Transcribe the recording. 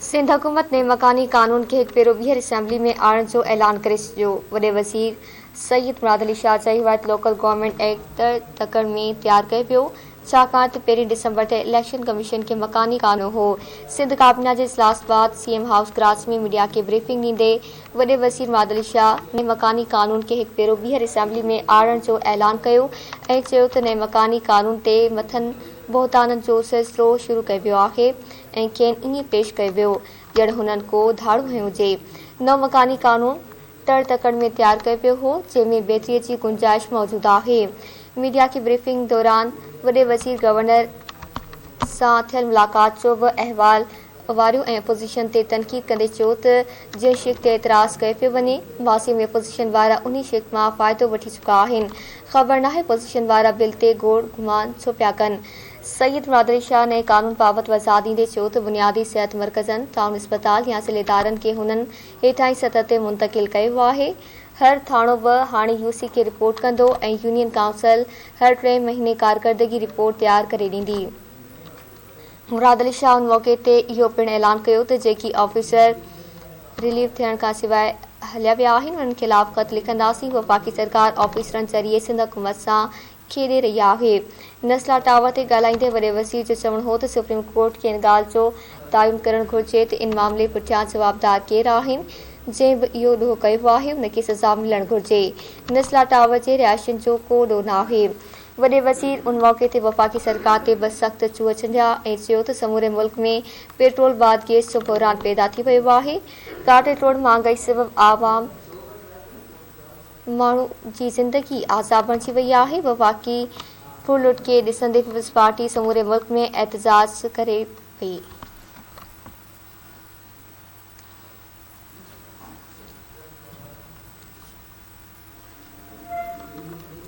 سنڌ حڪومت نئين مڪاني قانون کي هڪ ڀيرو ٻيهر اسيمبلي ۾ آڻڻ جو اعلان ڪري ڇڏيو. وڏي وزير سيد مراد علي شاهه چيو آهي ته لوڪل گورنمينٽ ايڪٽ تڙ تڪڙ ۾ تيار ڪيو ويو، ڇاڪاڻ ته پهرين ڊسمبر تي اليڪشن ڪميشن کي مڪاني قانون هو. سنڌ ڪابينا جي اجلاس بعد C M house Karachi ۾ media کي بريفنگ ڏيندي وڏي وزير مراد علي شاهه نئين مڪاني قانون کي هڪ ڀيرو ٻيهر اسيمبلي ۾ آڻڻ جو اعلان ڪيو ۽ چيو ته نئين مڪاني قانون تي مٿن بهتانن جو سلسلو شروع ڪيو ويو آهي. ۽ کين ائين پيش ڪيو ويو ڄڻ هنن ڪو ڌاڙو هنيو هجي. نئون مڪاني قانون تڙ تڪڙ ۾ تيار ڪيو ويو هو، جنهن ۾ بهتري جي گنجائش موجود آهي. ميڊيا کي بريفنگ دوران وڏي وزير گورنر سان ٿيل ملاقات جو به احوال واريو ۽ اپوزيشن تي تنقيد ڪندي چيو ته جنهن شق تي اعتراض ڪيو پيو وڃي، ماضي ۾ اپوزيشن وارا انهي شق مان فائدو وٺي چڪا آهن، خبر ناهي اپوزيشن وارا بل تي گوڙ گهمان ڇو پيا ڪن. سيد مراد علي شاهه نئين قانون بابت وضاحت ڏيندي چيو ته بنيادي صحت مرڪزن، ٽائون اسپتال يا ضلعي ادارن کي هنن هيٺاهين سطح تي منتقل ڪيو ويو آهي، هر ٿاڻو به هاڻي يو سي کي رپورٽ ڪندو ۽ يونين ڪائونسل هر ٽئين مهيني ڪارڪردگي رپورٽ تيار ڪري ڏيندي. مراد علي شاهه ان موقعي تي اهو پڻ اعلان ڪيو ته جيڪي آفيسر رليو ٿيڻ کانسواء هليا ويا آهن انهن خلاف خط لکنداسين، وفاقي سرڪار آفيسرن ذريعي سنڌ حڪومت سان کيڏي رهي آهي. نسلا ٽاور تي ڳالهائيندي وڏي وزير جو چوڻ هو ته سپريم ڪورٽ کي ان ڳالهه جو تعين ڪرڻ گهرجي ته ان معاملي پٺيان جوابدار ڪير آهن، جنهن به اهو ڏوهه ڪيو آهي ان کي سزا ملڻ گهرجي. نسلا ٽاور جي رهائشين جو ڪو ڏوهه ناهي. وڏي وزير ان موقعي تي وفاقي سرڪار تي به سخت چوهه ڇنڊيا ۽ چيو ته سموري ملڪ ۾ پيٽرول بعد گيس جو بحران پيدا ٿي ويو آهي، ڪاٽي ٽوڙ مهانگائي سبب عوام ماڻهو جي زندگي عذاب بڻجي وئي آهي، وفاقي ڦرلٽ کي ڏسندي پيپلز پارٽي سموري ملڪ ۾ احتجاج ڪري پئي.